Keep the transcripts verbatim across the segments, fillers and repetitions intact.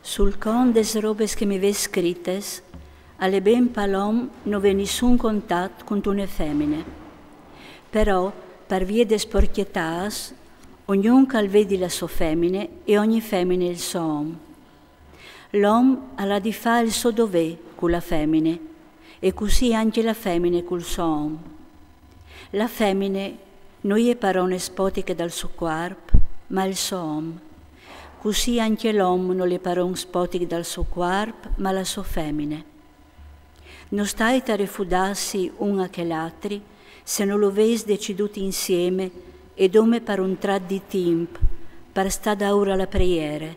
Sul cont des robes che mi vês scrites, al è ben, pa l'om no vê nissun contat cuntune femine. Però, par vie des porchietâts, ognun che al vedi la sô femine e ogni femine il so om. L'om al à di fâ il so dovê cu la femine, e cussì ancje la femine cul so om. La femine no je paron spotiche dal so cuarp, ma il so om. Cussì ancje l'om nol è paron spotic dal so cuarp, ma la sô femine. No stait a refudâsi un a chel altri, se no lu vês decidût insieme e dome par un trat di timp, par stâ daûr a la preiere.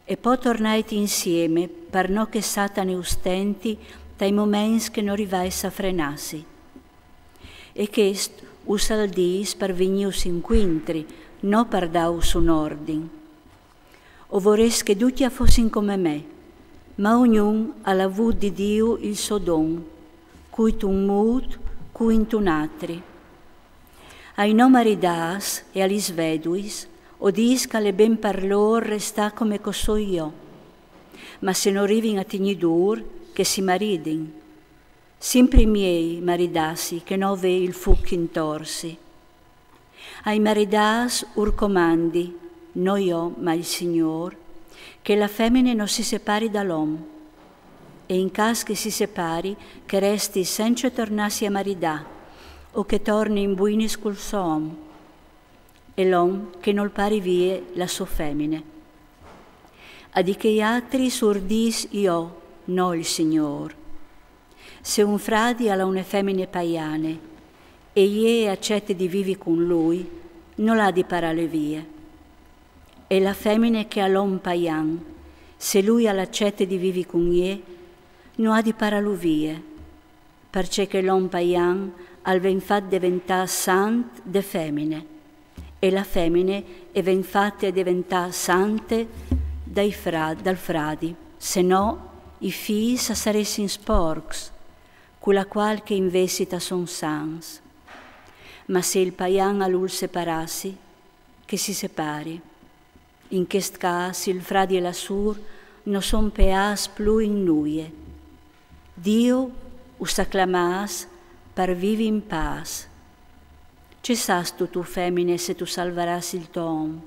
E po tornait insieme, par no che Satane us tenti tai moments che no rivais a frenâsi. E chest us al dîs par vignîus incuintri, no par dâus un ordin. O vorès che ducj a fossin come me, ma ognun al à vût di Diu il so don, cui intun mût, cui intun altri. Ai no maridâts e a lis veduis o dîs che al è ben par lôr restâ come che o soi jo, ma se no rivin a tignî dûr, che si maridin. Simpri miei maridâsi, che no vê il fûc intorsi. Ai maridâts ur comandi, no jo, ma il Signôr, che la femine no si separi dal om, e in câs che si separi, che resti cence tornâsi a maridâ, o che torni in buinis cul so om, e l'om che nol pari vie la sô femine. A di chei altris ur dîs jo, no il Signôr. Se un fradi al à une femine paiane, e jê e acete di vivi cun lui, nol à di parâle vie. E la femine che à l'om paian, se lui al acete di vivi cun jê, no à di parâlu vie, parcè che l'om paian al ven fat deventâ sant de femine, e la femine e ven fate deventâ sante dai fra-, dal fradi, se no i fîs a saressin sporcs, cu la cuâl che invezit a son sants. Ma se il paian al vûl separâsi, che si separi. In chest câs il fradi e la sûr no son peâts plui in nuie. Diu us à clamâts par vivi in pâs. Ce sâstu tu, femine, se tu salvarâs il to om?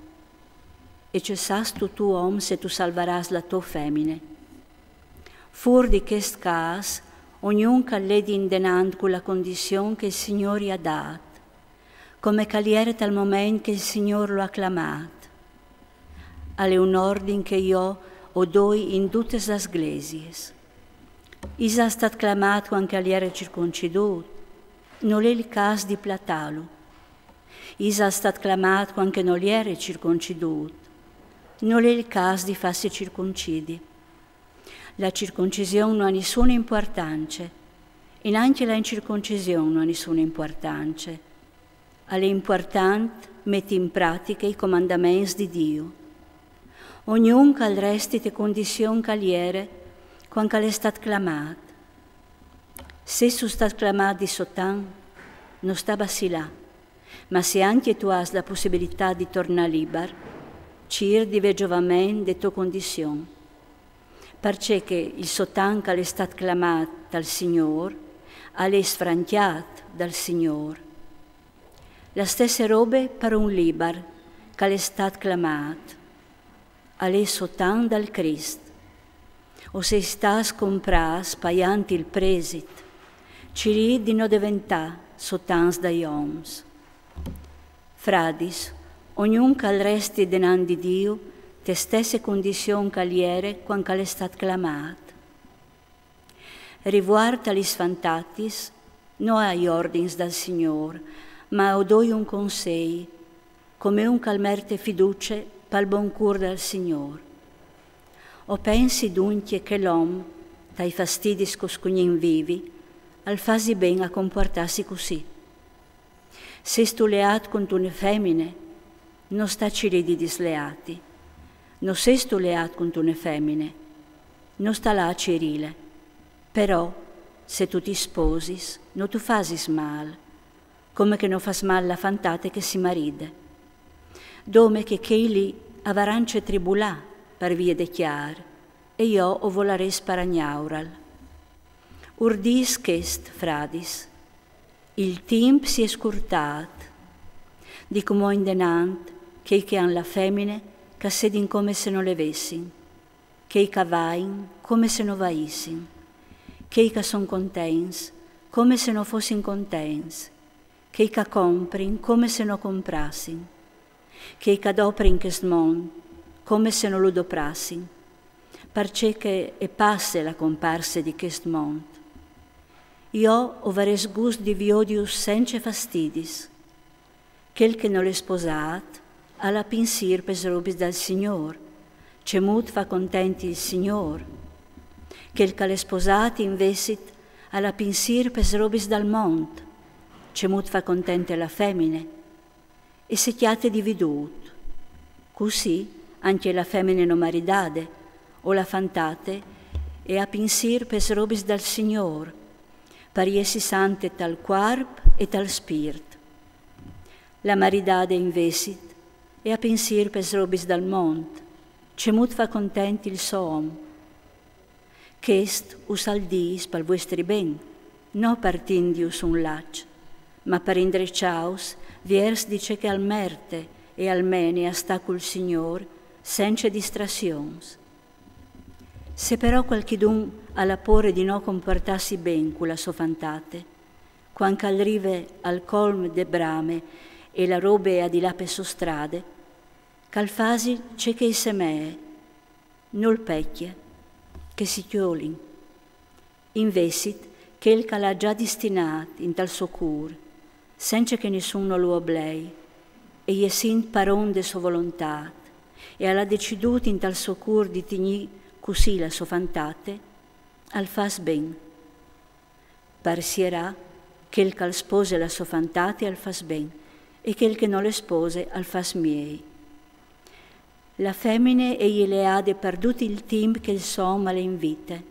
E ce sâstu tu, om, se tu salvarâs la tô femine? Fûr di chest câs, ognun che al ledi indenant cu la condizion che il Signôr i à dât, come che al jere tal moment che il Signôr lu à clamât. Al è un ordin che jo o doi in dutis las glesiis. Isal stât clamât cuant che al jere circoncidût? Nol è il câs di platâlu. Isal stât clamât cuant che nol jere circoncidût? Nol è il câs di fâsi circoncidi. La circoncision no à nissune impuartance, e nancje la incirconcision no à nissune impuartance. Al è impuartant meti in pratiche i comandaments di Diu. Ognun che al resti te condizion che al jere cuant che al è stât clamât. Se tu âs stât clamât di sotan, no sta bacilâ, ma se ancje tu âs la pussibilitât di tornâ libar, cîr di vê zovament de tô condizion. Parcè che il sotan che al è stât clamât dal Signôr, al è sfrancjât dal Signôr. La stesse robe par un libar che al è stât clamât. Al è sotan dal Crist. O sês stâts comprâts paiant il presit. Cirît di no deventâ sotans dai oms. Fradis, ognun che al resti denant di Diu te stesse condizion che al jere cuant che al è stât clamât. Rivuart a lis fantatis, no ai ordins dal Signôr, ma o doi un consei, come un che al merte fiducie pal bon cûr dal Signôr. O pensi duncje che l'om, tai fastidis che o scugnin vivi, al fasi ben a compuartâsi cussì. Sêstu leât cuntune femine, no sta cirî di disleâti. No sêstu leât cuntune femine, no sta lâ a cirîle. Però, se tu ti sposis, no tu fasis mâl, come che no fâs mâl la fantate che si maride. Dome che chei li a varan ce tribulâ par vie de cjar, e jo o volarès par a gnaural. Urdìs chest, fradis: il timp si è scurtât. Di cumò indenant, chei che àn la femine, ch'a sedin come se no le vessin, chei ch'a vain, come se no vaissin, chei ch'a son contents, come se no fossin contents, chei ch'a comprin, come se no comprassin, chei ch'a doprin chest mont, come se no lu doprassin, parcè che e passe la comparse di chest mont. Jo o varès gust di viodius sence fastidis. Chel che nol è sposât al à pinsîr pes robis dal Signôr, cemût fâ content il Signôr. Chel ch'al è sposât, invezit, al à pinsîr pes robis dal mont, cemût fâ contente la femine, e se cjate dividût. Cussì ancje la femine no maridade o la fantate e à pinsîr pes robis dal Signôr, par jessi sante tal cuarp e tal spirt. La maridade, invezit, e à pinsîr pes robis dal mont, cemût fâ content il so om. Chest us al dîs pal vuestri ben, no par tindius un laç, ma par indreçâus viers di ce che al merte e al mene a stâ cul Signôr, sence distrazions. Se però cualchidun al à pôre di no compuartâsi ben cu la sô fantate, cuant ch'al rive al colm de brame e la robe e à di lâ pe sô strade, ch'al fasi ce che i semee, nol pecje, che si cjolin. Invezit, chel ch'al à za distinât intal so cûr, sence che nissun no lu oblei, e jessint par on de sô volontât, e al à decidût intal so cûr di tignî cussì la sô fantate, al fâs ben. Par sierâ, chel ch'al spose la sô fantate al fâs ben, e chel che no le spose al fâs miei. La femine e je leade par dut il timp che il so om al è in vite,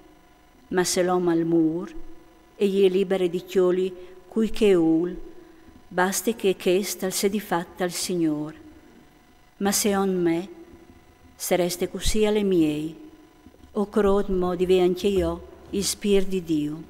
ma se l'om al mûr, e je libere di cjoli cui che e vûl, baste che chest al sedi fat tal Signôr. Ma seont me, se reste cussì al è miei, o crôt mo di vê ancje jo il Spirt di Diu.